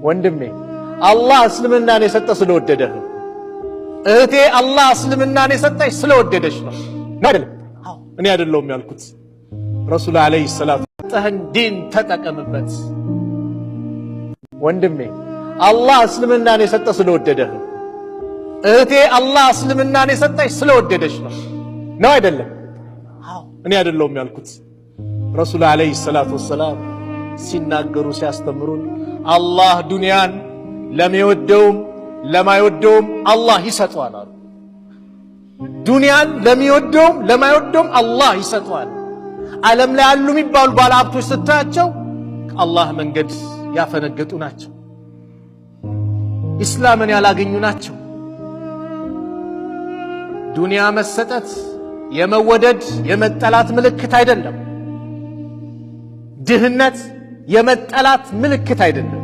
ወንድሜ፣ አላህ እስልምናን የሰጠ ስለወደደህ ነው። እህቴ፣ አላህ እስልምናን የሰጠሽ ስለወደደሽ ነው። አይደለም? እኔ አይደለሁም ያልኩት፣ ረሱል ዓለይሂ ሰላቱ ጠህን ዲን ተጠቀምበት። ወንድሜ፣ አላህ እስልምናን የሰጠ ስለወደደህ ነው። እህቴ፣ አላህ እስልምናን የሰጠሽ ስለወደደሽ ነው። ነው አይደለም? እኔ አይደለሁም ያልኩት፣ ረሱል ዓለይሂ ሰላቱ ወሰላም ሲናገሩ ሲያስተምሩን አላህ ዱንያን ለሚወደውም ለማይወደውም አላህ ይሰጠዋል አሉ። ዱንያን ለሚወደውም ለማይወደውም አላህ ይሰጠዋል። ዓለም ላይ ያሉ የሚባሉ ባለሀብቶች ስታያቸው ከአላህ መንገድ ያፈነገጡ ናቸው። ኢስላምን ያላገኙ ናቸው። ዱንያ መሰጠት የመወደድ የመጠላት ምልክት አይደለም። ድህነት የመጠላት ምልክት አይደለም።